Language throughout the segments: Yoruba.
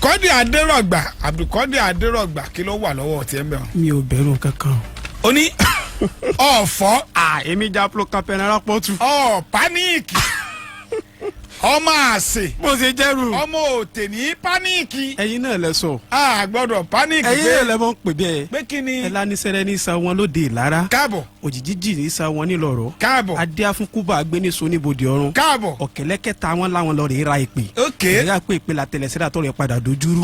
Kọ́dí Adérọ̀gbà, Abdulkadir Adérọ̀gbà, kí ló wà lọ́wọ́ tiẹ̀ ń bẹ̀ wọ́n? Mi ò bẹ̀rù kankan. Ó ní ọ̀fọ́. À, èmi já pro campẹ̀nara pọ̀tù. Ọ̀ panic, ọmọ àṣẹ. Bó ṣe jẹ́rù. Ọmọ òtè ní panic. Ẹ̀yin náà lẹ sọ. A gbọ́dọ̀ panic. Ẹ̀yin pé náà lẹ mọ̀ ń pè bẹ́ẹ̀. Pé kí ni? Ẹ lánísẹ́rẹ́ ní sa wọn lóde ìlara. Káàbọ̀. Òjìji jì ní sa wọn nílọ̀rọ̀. Káàbọ̀. Adé afúnkúbà agbéníso níbodè ọ̀run. Káàbọ̀. Ọ̀kẹ́lẹ́kẹ́ta wọn láwọn lọ rèé ra ìpè. Ìyá pé ìpè la tẹlẹsẹ́dá tọrọ ẹ̀ padà dojúrú.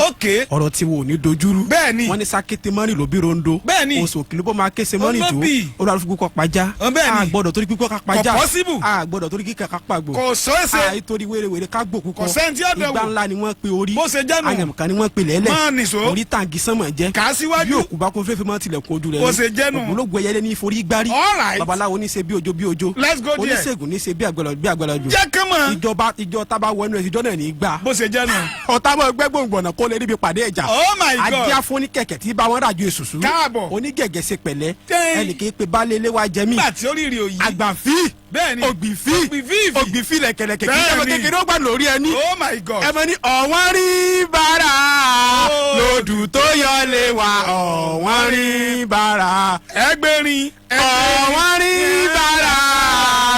Ọ̀rọ̀ tí wo ò ní dojúrú. Bẹ́ẹ̀ni. Wọ́n ní sákété mọ́rin ló bí rondo. Bẹ́ẹ̀ni. Oṣù òkìlú bó máa kése mọ́rin jò. Olóbì. Olùwàlúfukú kọ pàjá. Ọ, bẹ́ẹ̀ni. A gbọ́dọ̀ torí pípọ́ ká pàjá. Kò possible. A gbọ́dọ̀ torí kíkà ká pàgbò. Kò sọ́ọ̀sẹ̀. A torí wérewère ká gbò kúkọ. Kò sẹ́ni tí ó dẹ̀ wò. Ìgbà ńlá ni wọ́n pe orí. Bó ṣe jẹ́ nù. Àyàmùká ni wọ́n pe lẹ́lẹ̀. Máa nìṣó. Orí tàǹgì sánmọ̀ jẹ́. Kà á síwájú. Bí òkú bá kún fẹ́fẹ́ mọ́ tilẹ̀kùn ojú rẹ̀ Bó ni. ṣe jẹ́ nù. Ògbólógbò ẹyẹlé ní forí gbárí. All right. Babaláwo ní ṣe bí ojo bí ojo. Let's go there. Oníṣègùn ní ṣe bí àgbàlá bí àgbàlá jù. Jẹ́ kán mọ̀. Ìjọba ìjọ tábà wọnú ẹ̀, ìjọ náà ní í gbà. Bó ṣe jẹ́ nù. Ọ̀tá mọ̀ gbẹ́ gbòǹgbọ̀nà kó lè ríbi pàdé ẹja. Oh my God. Adé afúnni kẹ̀kẹ́ tí bá wọn ràjò èsùsù. Káàbọ̀. Onígẹ̀gẹ̀ ṣe pẹ̀lẹ́. Tẹ́yìn. Ẹnì kì í pe baálé ilé wa jẹ mí. Nígbà tí ó rírì òyì. Àgbàfí. Bẹ́ẹ̀ni. Ògbìfí. Ògbìfíìfì. Ògbìfí lẹ̀kẹ̀lẹ̀kẹ̀ kí Bẹ́ẹ̀ni. ẹmọ kékeré ó gbà lórí ẹni. Oh my God. Ẹ mọ ní ọ̀wọ́n rí bàrà. Oh. Lòdù tó yọ lé wa, ọ̀wọ́n rí bàrà. Ẹgbẹ́rin. Ọ̀wọ́n rí bàrà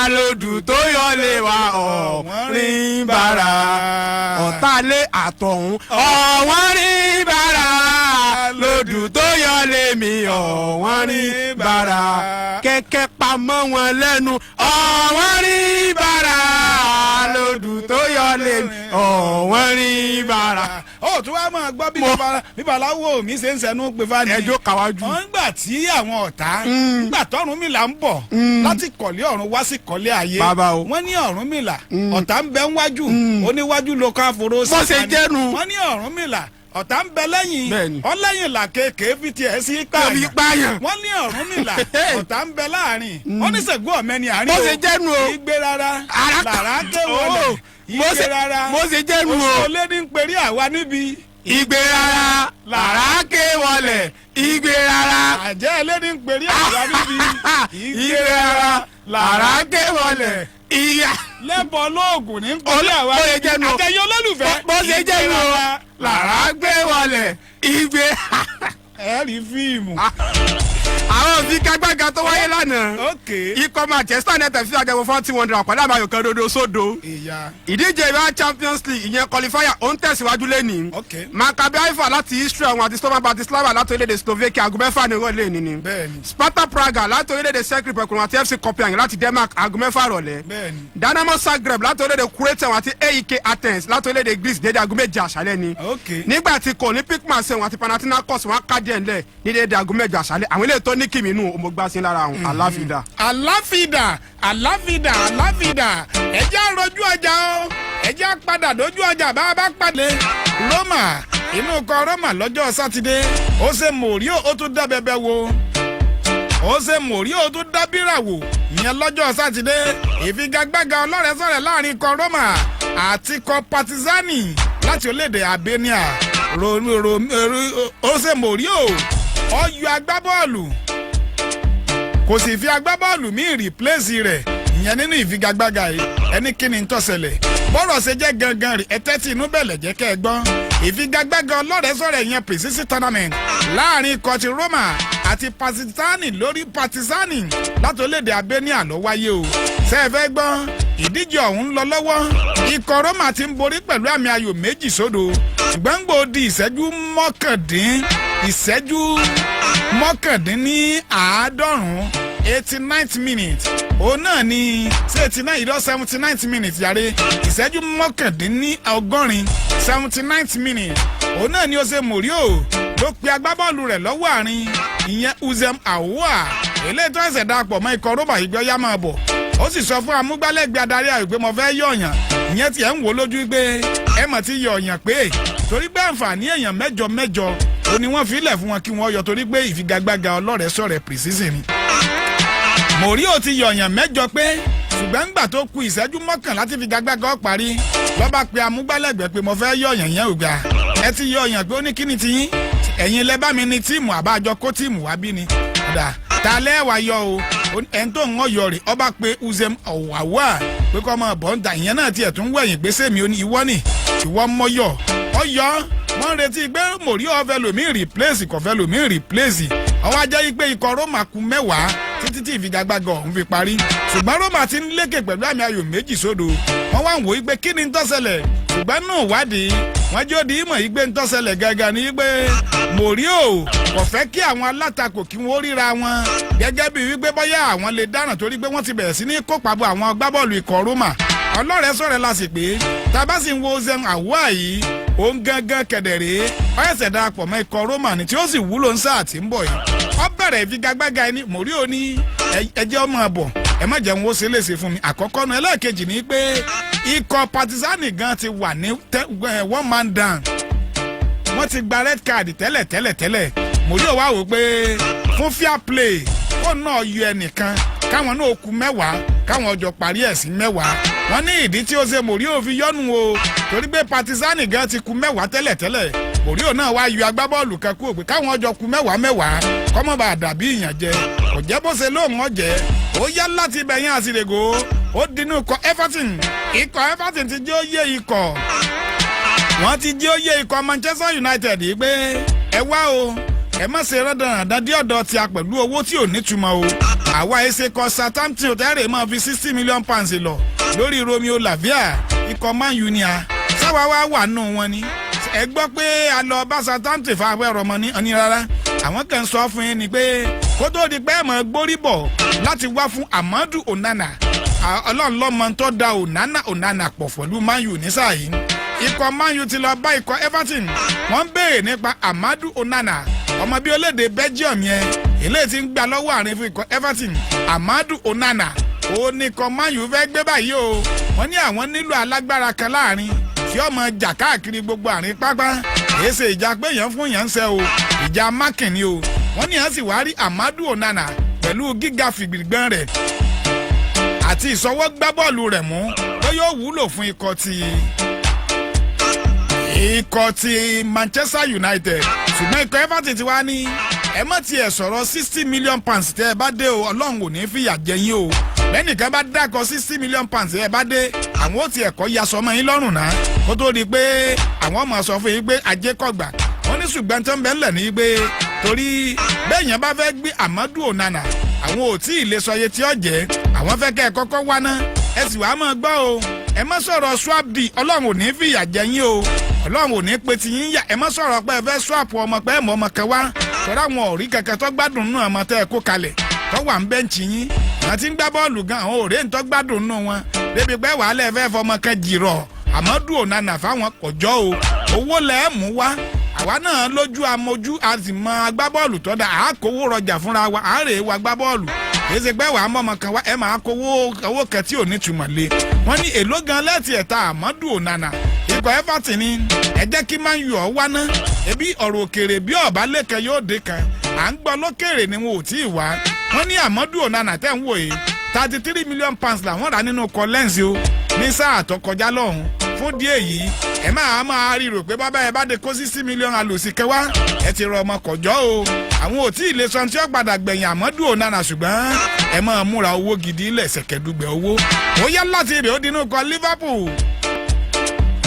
lòdù tó yọ lé wa, ọ̀wọ́n rí bàrà. Ọ̀tá lé àtọ̀hún, ọ̀wọ́n rí bàrà lòdù tó yọ lé mi, ọ̀wọ́n rí bàrà. Kẹ̀kẹ́ pamọ́ wọn lẹ́nu, ọ̀wọ́n rí bàrà lòdù tó yọ lé mi, ọ̀wọ́n rí bàrà. Ó tún wá máa gbọ́ bí babaláwo mi ṣe ń sẹnu pé fani. Ẹjọ́ kàwájú. Wọ́n ń gbà tí àwọn ọ̀tá ńgbà tọ́rùnmìlà ń bọ̀ láti kọ̀lé ọ̀run wá sí kọ̀lé ayé. Bàbá o. Wọ́n ní Ọ̀rúnmìlà, ọ̀tá ń bẹ ńwájú, oníwájú ló ká foró. Bó ṣe jẹ́nu. Wọ́n ní Ọ̀rúnmìlà, ọ̀tá ń bẹ lẹ́yìn. Bẹ́ẹ̀ni. Ọlẹ́yìn làkèké fi tiẹ̀ sí Fi pààyàn. pààyàn. Wọ́n ní Ọ̀rúnmìlà, ọ̀tá ń bẹ láàrin, oníṣègùn ọ̀mẹ́ni àárín. Bó ṣe jẹ́nu o. Igbe rárá Ara- làrá ké wọlé. Oh. Igbe rárá. Bó ṣe jẹ́nu o. Oṣù ní ń perí àwa níbi. Igbe rárá làrá ké wọlé, igbe rárá. Àjẹ́ ẹlẹ́ni ń perí àwa níbi. Igbe rárá làrá ké wọlé ìyá. Lẹ́bọ̀ lóògùn ní ń perí àwa Bó ṣe jẹ́nu o. àtẹ̀yìn olólùfẹ́. Bó ṣe jẹ́nu o làrá gbé wọlé igbe. Ẹ rí fíìmù. Àwọn òfin tó wáyé lánàá. Ikọ̀ Manchester United fi àjẹwò 4-1 pẹ̀lú àbáyọ 1-0. Ìyá. Ìdíje ìwé Champions League, ìyẹn qualifier, ó ń tẹ̀síwájú lẹ́nìí. Maccabi Haifa láti Israel wọn àti Slovan Bratislava láti orílẹ̀-èdè Slovakia, aago 6 ní ìrọ̀lẹ́ òní ni. Sparta Praga láti orílẹ̀-èdè Czech Republic àti FC Copenhagen láti Denmark, aago 6 ìrọ̀lẹ́. Dynamo Zagreb láti orílẹ̀-èdè Croatia wọn àti AEK Athens láti orílẹ̀-èdè Greece, dédé aago 7 àṣálẹ́ ni. Nígbà tí kò Olympique Marseille wọn àti Panathinaikos wọn á ká díẹ̀ ńlẹ̀ ní dédé aago 8 àṣálẹ́. Àwọn eléyìí tó ní kìmí nù òmùgbàsí lára àwọn àláfíà. Àláfídà, àláfídà, àláfídà. Ẹjẹ́ àròjú ọjà o, ẹjẹ́ àpadà dójú ọjà bá a bá pàdé. Roma, inú ikọ̀ Roma lọ́jọ́ Sátidé, ó ṣe mòríò, ó tún dá bẹbẹ wo, ó ṣe mòríò, ó tún dá bírà wò ìyẹn lọ́jọ́ Sátidé. Ìfigagbága ọlọ́rẹ̀ẹ́sọ̀rẹ̀ láàrin ikọ̀ Roma àti ikọ̀ Partizani láti orílẹ̀-èdè Albania, ó ṣe mòríò, ó yọ agbábọ́ọ̀lù, kò sì fi agbábọ́ọ̀lù míì replace rẹ̀ ìyẹn nínú ìfigagbága yìí. Ẹni kí ni ń tó ṣẹlẹ̀, bọ́rọ̀ ṣe jẹ́ gangan rí, ẹ tẹ́tí inú bẹ̀lẹ̀ jẹ́ kẹ́ ẹ gbọ́n. Ìfigagbága ọlọ́rẹ̀ẹ́sọ̀rẹ̀ yẹn, pre-season tournament láàrin ikọ̀ ti Roma àti Partizani lórí Partizani láti orílẹ̀-èdè Albania ló wáyé o. Ṣé ẹ fẹ́ gbọ́n? Ìdíje ọ̀hún ń lọ lọ́wọ́, ikọ̀ Roma ti ń borí pẹ̀lú àmì ayò 2-0, ṣùgbọ́n gbòó di ìṣẹ́jú 99, 89th minute, òun náà ni ṣé 89 ìdọ́ 79th minute yàrá, ìṣẹ́jú 89, 79th minute, òun náà ni ó ṣe mòríò ló pe agbábọ́ọ̀lù rẹ̀ lọ́wọ́ àárín, ìyẹn Houssem Aouar, eléyìí tó ẹsẹ̀ dapọ̀ mọ́ ikọ̀ Roma yìí, gbọ́ yá máa bọ̀. Ó sì sọ fún amúgbálẹ́gbẹ̀ẹ́ adarí ayò pé mo fẹ́ yọ̀ọ̀yàn. Ìyẹn tiẹ̀ ń wò lójú pé ẹ mọ̀ ti yọ̀ọ̀yàn pé torí pé àǹfààní èèyàn mẹ́jọ mẹ́jọ ó ní wọ́n filẹ̀ fún wọn kí wọ́n yọ, torí pé ìfigagbága ọlọ́rẹ̀ẹ́sọ̀rẹ̀ pre-season ni. Mòríò ti yọ̀yàn mẹ́jọ pé, ṣùgbọ́n ńgbà tó ku ìṣẹ́jú 11 tí figagbága ó parí, lọ́ba pe amúgbálẹ́gbẹ̀ẹ́ pé mo fẹ́ yọ̀yàn yẹn. Ò gbà, ẹ ti yọ̀yàn pé ó ní kíni tiyín, ẹ̀yin lẹ bá mi ní team, àbájọ kó team wá bí ni ọ̀dà ta lẹ́wà yọ o. Ẹni tó ń wọ́n yọ rè, ọba pé Houssem Aouar pé kọ́ ọmọ bọ̀ ń ta. Ìyẹn náà tiẹ̀ tún wẹ̀yìn pé sèmi ó ní ìwọ ni ìwọ mọ́yọ̀ ọyọ. Wọ́n ń retí pé Mourinho fẹ́ lòmíì replace, kò fẹ́ lòmíì replace. Ọwọ́ ajẹ́ yí pé ikọ̀ Roma kù 10 títí tí ìfigagbága ọ̀hún fi parí, ṣùgbọ́n Roma ti ń lékè pẹ̀lú àmì ayò 2-0. Wọ́n wá ń wò ó pé kí ni ń tó ṣẹlẹ̀, ṣùgbọ́n nù wádìí wọ́n jó di ìmọ̀ yìí pé ń tó ṣẹlẹ̀ gangan ni pé Mourinho kò fẹ́ kí àwọn alátakò kí wọ́n ríra wọn gẹ́gẹ́ bí wípé bóyá àwọn lè dáràn, torí pé wọ́n ti bẹ̀rẹ̀ sí ní kópa bo àwọn agbábọ́ọ̀lù ikọ̀ Roma. Ọlọ́rẹ̀ sọ̀rẹ̀ la sì pé tá sì ń wo Houssem Aouar yìí, òun gangan kẹ̀dẹ̀rẹ́ ó ṣẹ̀ṣẹ̀ darapọ̀ mọ́ ikọ̀ Roma ni, tí ó sì wúlò ń sáà tí ń bọ̀ yìí. Ó bẹ̀rẹ̀ ìfigagbága ẹni, Mourinho ní ẹjẹ́ ọmọ àbọ̀, ẹ má jẹun, ó ṣe léṣe fún mi. Àkọ́kọ́ nu. Ẹlẹ́ẹ̀kejì ni pé ikọ̀ Partizan gan ti wà ní one man down, wọ́n ti gba red card tẹ́lẹ̀ tẹ́lẹ̀ tẹ́lẹ̀. Mourinho wá wò pé fún fair play, kó náà yọ ẹnìkan, káwọn náà kù 10, káwọn ọjọ́ parí ẹ̀ sí 10. Wọ́n ní ìdí tí ó ṣe Mourinho fi yọ́nu o, torí pé Partizan gan ti kù 10 tẹ́lẹ̀ tẹ́lẹ̀. Mourinho náà wá yọ agbábọ́ọ̀lù kan kúrò pé káwọn ọjọ́ kù 10 10, kọ́mọ́ bá dàbí ìyànjẹ. Kò jẹ́ bó ṣe lóun ọ̀jẹ́. Ó yá, láti ibẹ̀ yẹn àsìrègò, ó dinú ikọ̀ Everton. Ikọ̀ Everton ti jẹ́ ó yé ikọ̀, wọ́n ti jẹ́ ó yé ikọ̀ Manchester United yìí pé ẹ wá o, ẹ má ṣe rọ́dàràdà dí ọ̀dọ̀ tí a pẹ̀lú owó tí ò nítumọ̀ o. Àwa ẹsẹ̀ kọ Southampton tẹ́rẹ̀ máa fi £60 million lọ lórí Romeo Lavia. Ikọ̀ Man U ni a sáwá wá wà nù wọn ni. Ẹ gbọ́ pé a lọ bá Southampton fa abẹ́rẹ́ ọmọ ní ọní rárá. Àwọn kan sọ fún yín ni pé kó tó di pé ẹ mọ̀ gbórí bọ̀ láti wá fún Amadu Onana. Ọlọ́run lọ́mọ tó da Onana Onana pọ̀ pẹ̀lú Man U ní sáà yìí. Ikọ̀ Man U ti lọ bá ikọ̀ Everton, wọ́n ń béèrè nípa Amadu Onana, ọmọ bíi olédè Belgium yẹn, eléyìí ti ń gbà lọ́wọ́ àárín fún ikọ̀ Everton. Amadu Onana ó ní ikọ̀ Man U fẹ́ gbé báyìí o. Wọ́n ní àwọn nílò alágbára kan láàrin tí ó máa jà káàkiri gbogbo àárín pápá. Kìí ṣe ìjà pé èèyàn fún èèyàn ń ṣe o, ìjà mákìnní o. Wọ́n ní à ń sì wá rí Amadu Onana pẹ̀lú gíga fìgbìgbọ́n rẹ̀ àti ìsọwọ́ gbá bọ́ọ̀lù rẹ̀ mú, ó yóò wúlò fún ikọ̀ ti Manchester United. Ṣùgbọ́n ikọ̀ Everton ti wá ní ẹ má tiẹ̀ sọ̀rọ̀ £60 million tẹ́ ẹ bá dé o, Ọlọ́run ò ní fìyà jẹ yín o. Lẹ́nìkan bá dákọ̀ £60 million tẹ́ ẹ bá dé, àwọn ò tiẹ̀ kọ́ yaṣọ mọ́ yín lọ́rùn náà kó tó di pé àwọn ọmọ sọ fún yín pé ajé kọ̀gbà. Wọ́n ní ṣùgbọ́n tó ń bẹ́ ńlẹ̀ ní pé torí bẹ́ẹ̀ yẹn bá fẹ́ gbé Amadu Onana, àwọn ò tí ì lè sọ iye tí ó jẹ́. Àwọn fẹ́ kẹ́ ẹ kọ́kọ́ wá ná, ẹ sì wá máa gbọ́ o. Ẹ má sọ̀rọ̀ swap deal, Ọlọ́run ò ní fìyà jẹ yín o, Ọlọ́run ò ní pe ti yín yà. Ẹ má sọ̀rọ̀ pé ẹ fẹ́ swap ọmọ, pé ẹ mọ̀ ọmọ kan wá, tọ́ra àwọn ọ̀rí kankan tó gbádùn nù. Ọmọ tẹ́ ẹ kó kalẹ̀ tó wà ń bẹ́ǹchì yín, àwọn tí ń gbá bọ́ọ̀lù gan, àwọn òré ń tó gbádùn nù wọn débi pé wàhálà ẹ fẹ́ fọmọ kan jìrọ̀ Amadu Onana fáwọn kọjọ́ o. Owó lẹ́ẹ̀ mú wá, àwa náà lójú amójú, a sì mọ agbábọ́ọ̀lù tó dáa, à á kówó rọjà fúnra wa, à á rèé wa gbábọ́ọ̀lù. Kìí ṣe pé wàá mọ̀ ọmọ kan wá, ẹ máa kówó owó kan tí ò ní túmọ̀ lé. Wọ́n ní èló gan lẹ́tì ẹ̀ta Amadu Onana? Ikọ̀ Everton ní ẹ jẹ́ kí Man U ọ̀ wá ná, ebi ọ̀rọ̀ òkèrè bí ọ̀bá lẹ́kẹ̀ yóò dé kan, à ń gbọ́ lókèrè ni wọn ò tí ì wá. Wọ́n ní Amadu Onana tẹ̀ ń wò yìí, £33 million làwọn rà nínú ikọ̀ Lens o ní sáà tó kọjá lọ́hùn. Fún díẹ̀ yìí, ẹ máa máa ríro pé bàbá ẹ bá de kó 60 million àlòsí kẹwàá, ẹ ti rọ ọmọ kọjọ́ o. Àwọn ò tí ì lè sọ tí ó padà gbẹ̀yìn Amadu Onana, ṣùgbọ́n ẹ máa múra owó gidi lẹ̀sẹ̀kẹ̀dùgbẹ̀ owó. Ó yá, láti ibẹ̀ ó dinú kọ Liverpool.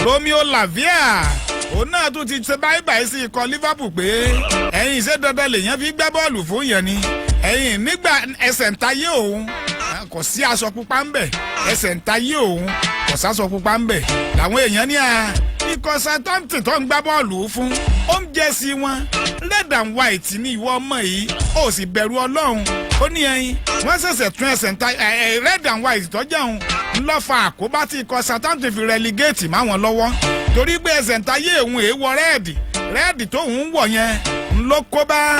Romeo Lavia, òun náà tún ti ṣe báyìí báyìí sí ikọ̀ Liverpool pé ẹ̀yin, ṣé dandan lèèyàn fi gbá bọ́ọ̀lù fún yẹn ni? Ẹ̀yin nígbà ẹsẹ̀ ń tayé òun, kò sí aṣọ pupa ń bẹ̀, ẹsẹ̀ ń tayé òun, kò sásọ pupa ń bẹ̀. Làwọn èèyàn ní a ikọ̀ Southampton tó ń gbá bọ́ọ̀lù fún, ó ń jẹ́ sí wọn red and white ní. Ìwọ ọmọ yìí, ó sì bẹ̀rù Ọlọ́run. Ó ní ẹyin wọ́n ṣẹ̀ṣẹ̀ tún ẹsẹ̀ ń ta ẹ̀ red and white tọ́jà òun ńlọ́fà àkóbá tí ikọ̀ Southampton fi relegate máwọn lọ́wọ́, torí pé ẹsẹ̀ ń tayé òun èèwọ̀ red red tóun ń wọ̀ yẹn ńlọ kó bá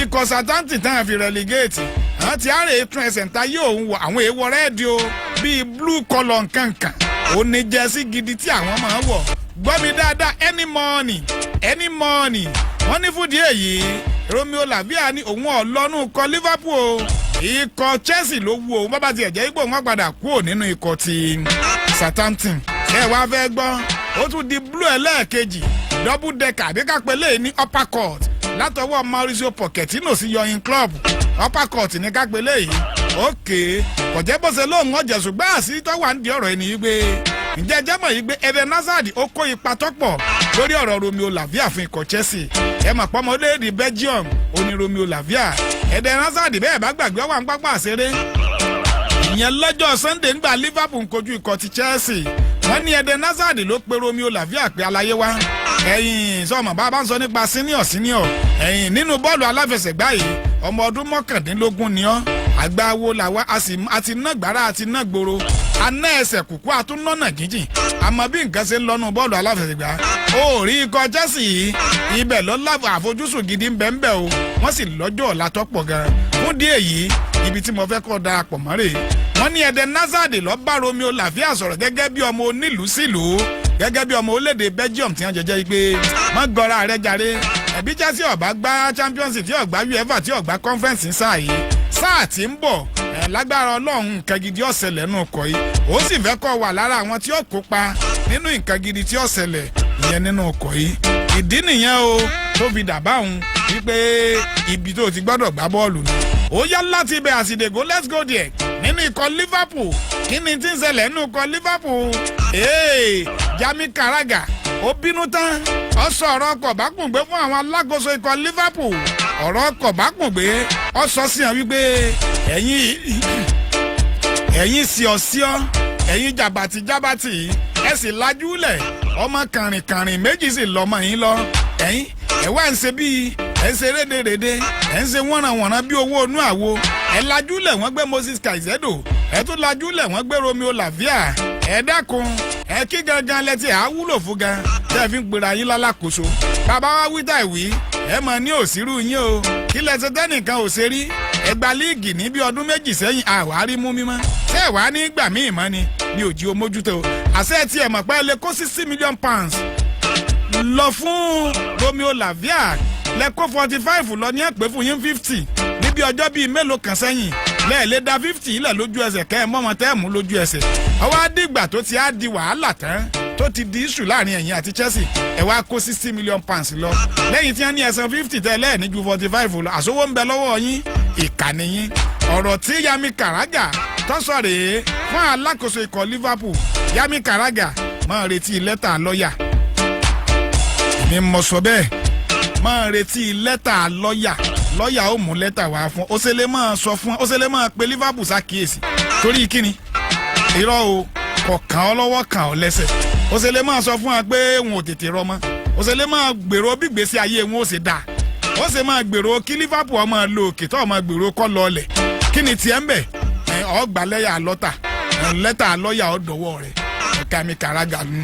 ikọ̀ Southampton tán fi relegate. Àwọn tí àárẹ̀ tún ẹsẹ̀ ń tayé òun wọ̀, àwọn èèwọ̀ red o, bíi blue colour nkankan ó ní jersey gidi tí àwọn máa wọ̀. Gbọ́ mi dáadáa, any money, any money. Wọ́n ní fúdìí èyí, Romeo Lavia ní òun ọ̀lọ́nù kọ Liverpool o, ikọ̀ Chelsea ló wú òun. Bábà tiẹ̀ jẹ́ ipò wọn padà kúrò nínú ikọ̀ ti Southampton. Ṣé ẹ wá fẹ́ gbọ́? Ó tún di blue ẹlẹ́ẹ̀kejì, double decker, àbí ká pè léyìí ní uppercut látọwọ́ Mauricio Pochettino sí Jürgen Klopp. Uppercut ní ká pè léyìí. Ókè, kò jẹ́ bó ṣe lóun ọjà, ṣùgbọ́n àṣírí tó wà nídìí ọ̀rọ̀ ẹni yìí pé ǹjẹ́ jẹ́mọ̀ yìí pé Eden Hazard ó kó ipa tó pọ̀. Lórí ọ̀rọ̀ Romeo Lavia fún ikọ̀ Chelsea, ẹ mọ̀ pọ́nmọ́ orílẹ̀-èdè Belgium ó ní Romeo Lavia. Eden Hazard, bẹ́ẹ̀ bá gbàgbé, wà ń pápá àṣeré ìyẹn lọ́jọ́ Sunday ńgbà Liverpool ń kojú ikọ̀ ti Chelsea. Wọ́n ní Eden Hazard ló pe Romeo Lavia pé, "Aláyé wá, ẹ̀yìn sọmọ bá a bá ń sọ nípa senior senior ẹ̀yìn nínú bọ́ọ̀lù aláfẹsẹ̀gbá yìí, ọmọ ọdún 19 ni ọ́. Àgbà wo làwa a ti ná gbàrà, àti ná gbòòrò, a ná ẹsẹ̀ kúkú, a tún nọ́nà jíjìn, àmọ́ bí nǹkan ṣe ń lọ́nu bọ́ọ̀lù aláfẹsẹ̀gbá, ó rí ikọ̀ Chelsea yìí, ibẹ̀ ló lábọ̀ àfojúsùn gidi ń bẹ ń bẹ o. Wọ́n sì lọ́jọ́ ọ̀la tọ́pọ̀ gan. Fún díẹ̀ yìí, ibi tí mo fẹ́ kọ́ darapọ̀ mọ́ rèé." Wọ́n ní Eden Hazard lọ bá Romeo Lavia sọ̀rọ̀ gẹ́gẹ́ bí ọmọ onílùú sílùú, gẹ́gẹ́ bí ọmọ orílẹ̀-èdè Belgium tí wọ́n jẹjẹ́ yìí pé, "Mọ́ gọ́ra rẹ̀ jàre. Ẹ̀bí Chelsea ọ̀bá gbá Champions League, tí ọ̀gbá UEFA, tí ọ̀gbá Conference sáà yìí, sáà tí ń bọ̀ ẹ̀, lágbára Ọlọ́run, nǹkan gidi ó ṣẹlẹ̀ nínú ọkọ̀ yìí. Ó sì fẹ́ kọ́ wà lára àwọn tí ó kópa nínú nǹkan gidi tí ó ṣẹlẹ̀ ìyẹn nínú ọkọ̀ yìí. Ìdí nìyẹn o tó fi dàbá òun wípé ibi tó ti gbọ́dọ̀ gbá bọ́ọ̀lù ni." Ó yá, láti ibẹ̀ àsìdègò, let's go there. Nínú ikọ̀ Liverpool, kí ni tí ń ṣẹlẹ̀ nínú ikọ̀ Liverpool? Ee, Jamie Carragher ó bínú tán, ó sọ ọ̀rọ̀ ọkọ̀ bákùngbé fún àwọn alákòóso ikọ̀ Liverpool. Ọ̀rọ̀ ọkọ̀ bákùngbé ó sọ sí hàn wípé, Ẹ̀yin síọ̀síọ̀, ẹ̀yin jàbàtì jàbàtì, ẹ sì lajúlẹ̀, ọmọ kàrìnkàrìn méjì sì lọ́mọ yín lọ. Ẹ̀yin ẹ̀ wá ń ṣe bíi ẹ̀ ń ṣe rédèrèdè, ẹ̀ ń ṣe wọ́nranwọ̀nran bí owó inú àwo. Ẹ̀ lajúlẹ̀, wọ́n gbé Moses Caicedo, ẹ̀ tún lajúlẹ̀, wọ́n gbé Romeo Lavia. Ẹ̀ dákun, ẹ̀ kí gangan lẹ́tí ẹ̀ á wúlò fún gan tẹ́ ẹ fi ń pera yín lálákòóso? Bàbá wa wí táì wí, ẹ mọ̀ ní òsírù yín o. Kí lẹ́sẹ̀ tẹ́nìkan ò ṣe rí? Ẹ gba líìgì ní bí ọdún 2 sẹ́yìn, àwárí mú mímọ́. Ṣé ẹ wàá ní gbà míì mọ́ ni ní òjì o mójútó àṣẹ tí ẹ mọ̀ pé ẹ lè kó £60 million lọ fún Romeo Lavia, lẹ kó 45 lọ ní ẹ̀pẹ́ fún yín 50 níbi ọjọ́ bíi mélòó kan sẹ́yìn, lẹ́ẹ̀lẹ́ da 50 ilẹ̀ lójú ẹsẹ̀ kẹ́ ẹ mọ́mọ́ tẹ́ ẹ mú lójú ẹsẹ̀. Ọwọ́ àdìgbà tó ti á di wàhálà tán, tó ti di issue láàrin ẹ̀yin àti Chelsea, ẹ wá kó £60 million lọ lẹ́yìn tí wọ́n ní ẹ̀sán 50 tẹ́lẹ̀ ní ju 45 lọ. Àsowó ń bẹ lọ́wọ́ yín, ìkànnì yín." Ọ̀rọ̀ tí Jamie Carragher tó sọ rèé fún alákòóso ikọ̀ Liverpool. Jamie Carragher, máa retí lẹ́tà lọ́ọ̀yà. Èmi mọ̀ sọ bẹ́ẹ̀, máa retí lẹ́tà lọ́ọ̀yà. Lọ́ọ̀yà ó mú lẹ́tà wá fún ó ṣe lè máa sọ fún ó ṣe lè máa pe Liverpool ṣàkíyèsí torí kíni? Irọ́ o, kò kàn ọ́ lọ́wọ́, kàn ọ́ lẹ́sẹ̀. Ó ṣe lè máa sọ fún wa pé wọn ò tètè rọmọ? Ó ṣe lè máa gbèrò bí gbèsè ayé wọn ó ṣe dáa? Ó ṣe máa gbèrò kí Liverpool ọmọ lo òkè tó ọmọ gbèrò kọ́ lọ ọlẹ̀? Kí ni tiẹ̀ ń bẹ̀? Ọ gbà lẹ́yà lọ́tà, lẹ́tà lọ́ọ̀yà ọ̀dọ̀wọ́ rẹ̀. Ẹ̀ka mi Carragher nù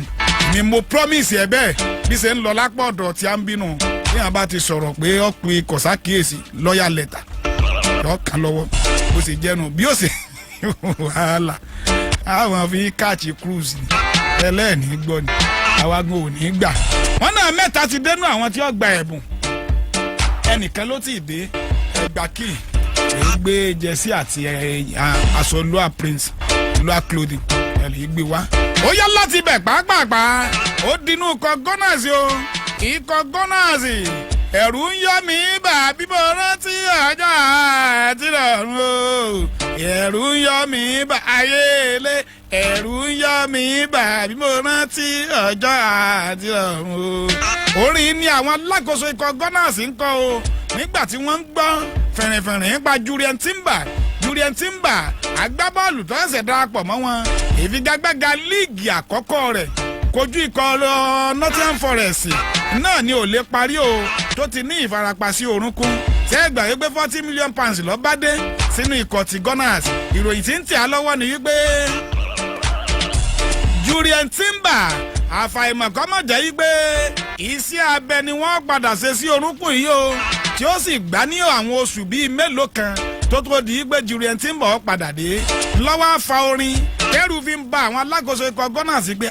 ni mo promise ẹ bẹ́ẹ̀. Bí ṣe ń lọ lápá ọ̀dọ̀ tí a ń bínú bí wọn bá ti sọ̀rọ̀ pé ó pe kọ̀sákìyèsí, lọ́ọ̀yà lẹ́tà lọ́ọ̀kan lọ́wọ́, bó ṣe jẹ́nu bí ó ṣe wàhálà àwọn fi catch cruise ni ẹlẹ́ẹ̀ní gbọ́ ni àwa gan ò ní gbà. Wọ́n náà mẹ́ta ti dénú àwọn tí ó gba ẹ̀bùn, ẹnìkan ló ti dé. Ẹgbà kí èyí gbé jersey àti aṣọ Lua Prince, Lua Clothing, ẹ lè gbé wá. Ó yá, láti ibẹ̀ pàápàá, ó dinú ikọ̀ Gunners o. Ikọ̀ Gunners, ẹ̀rù ń yọ mí bà bí mo rántí ọjọ́ àti lọ́run o. Ẹ̀rù ń yọ mí bà, ayé ilé, ẹ̀rù ń yọ mí bà bí mo rántí ọjọ́ àti lọ́run o. Orin ni àwọn alákòóso ikọ̀ Gunners ń kọ o nígbà tí wọ́n ń gbọ́ fẹ̀rìnfẹ̀rìn pa Jurrien Timber. Jurrien Timber, agbábọ́ọ̀lù tó ṣẹ̀ṣẹ̀ darapọ̀ mọ́ wọn, ìfigagbága líìgì àkọ́kọ́ rẹ̀ kojú ikọ̀ Nottingham Forest náà ni ò lè parí o, tó ti ní ìfarapa sí orúnkún. Ṣé ẹ gbà wípé £40 million ló bá dé sínú ikọ̀ ti Gunners? Ìròyìn tí ń tẹ̀ á lọ́wọ́ ni wípé Jurrien Timber, àfàìmọ̀ kó má jẹ́ wípé iṣẹ́ abẹ ni wọ́n padà ṣe sí orúnkún yìí o, tí ó sì gbá ní àwọn oṣù bíi mélòó kan tó tó di pé Jurrien Timber padà dé. Lọ́wọ́ afa orin kẹ́rù fi ń ba àwọn alákòóso ikọ̀ Gunners pé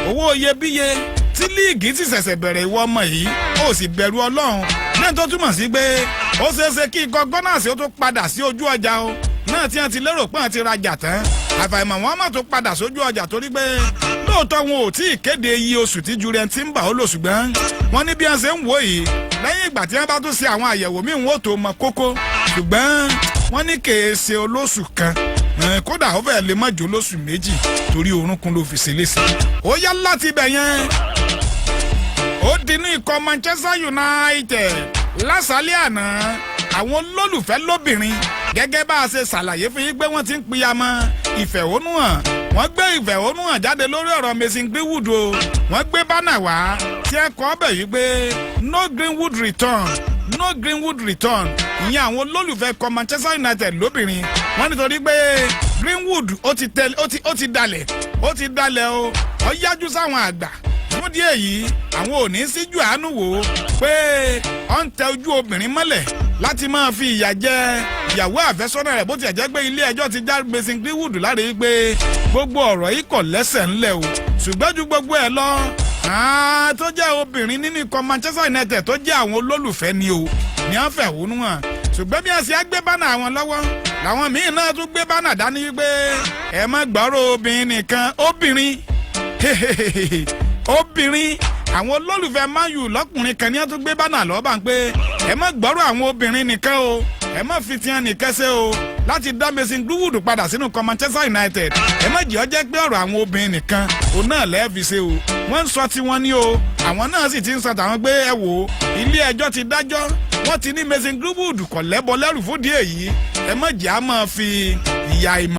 owó iyebíye tí líìgì ti ṣẹ̀ṣẹ̀ bẹ̀rẹ̀, ìwọ ọmọ yìí ó sì bẹ̀rù Ọlọ́run náà, tó túmọ̀ sí pé ó ṣeé ṣe kí ikọ̀ Gunners ó tó padà sí ojú ọjà o náà tí wọ́n ti lérò pé wọ́n ti rajà tán. Àfàìmọ̀ wọn má tó padà sójú ọjà, torí pé lóòótọ́ wọn ò tí ì kéde iye oṣù tí Jurrien Timber ó lò, ṣùgbọ́n wọ́n ní bí wọ́n ṣe ń wò yìí, lẹ́yìn ìgbà tí wọ́n bá tún ṣe àwọn àyẹ̀wò míì, wọ́n ó tó mọ kókó, ṣùgbọ́n wọ́n ní kèé ṣe olóṣù kan, kódà ó fẹ́ẹ́ lè má jò lóṣù 2, torí orúnkún ló fi ṣe léṣe. Ó yá, láti ibẹ̀ yẹn. Ó dinú ikọ̀ Manchester United lásàálẹ̀ àná. Àwọn olólùfẹ́ lóbìnrin, gẹ́gẹ́ bá a ṣe ṣàlàyé fún yín pé wọ́n ti ń piyamọ́ ìfẹ̀hónúhàn, wọ́n gbé ìfẹ̀hónúhàn jáde lórí ọ̀rọ̀ Mason Greenwood o. Wọ́n gbé banner wá tí ẹ kọ́ bẹ̀ yìí pé "No Greenwood return, no Greenwood return." Ìyẹn àwọn olólùfẹ́ ikọ̀ Manchester United lóbìnrin. Wọ́n nítorí pé Greenwood ó ti dalẹ̀, ó ti dalẹ̀ o, ó yájú sáwọn àgbà. Fún díẹ̀ yìí, àwọn ò ní síjú àánú wò ó pé ó ń tẹ ojú obìnrin mọ́lẹ̀ láti máa fi ìyà jẹ ìyàwó àfẹ́sọ́nà rẹ̀, bó tiẹ̀ jẹ́ pé ilé ẹjọ́ ti já Mason Greenwood láre pé gbogbo ọ̀rọ̀ yìí kò lẹ́sẹ̀ ńlẹ̀ o. Ṣùgbọ́n ju gbogbo ẹ̀ lọ, tó jẹ́ obìnrin nínú ikọ̀ Manchester United, tó jẹ́ àwọn olólùfẹ́ ni o, ní wọ́n fẹ̀hónú hàn. Ṣùgbọ́n bí wọ́n ṣe á gbé banner àwọn lọ́wọ́, làwọn míín náà tún gbé banner dání wípé ẹ má gbọ́rọ̀ obìnrin nìkan. Obìnrin, obìnrin, àwọn olólùfẹ́ Man U lọ́kùnrin kan ní wọ́n tún gbé banner lọ́ọ́ bá ń pé ẹ má gbọ́rọ̀ àwọn obìnrin nìkan o, ẹ má fi tiẹ̀ nìkan ṣe o láti dá Mason Greenwood padà sínú ikọ̀ Manchester United. Ẹ má jẹ́ ó jẹ́ pé ọ̀rọ̀ àwọn obìnrin nìkan òun náà lẹ́ẹ̀fi ṣe o. Wọ́n ń sọ tiwọn ní o, àwọn náà sì ti ń sọ tàwọn pé ẹ wò ó, ilé ẹjọ́ ti dájọ́, wọ́n ti ní Mason Greenwood kò lẹ́bọ lẹ́rù. Fún díẹ̀ yìí, ẹ má jẹ́ á máa fi ìyà ìmọ̀.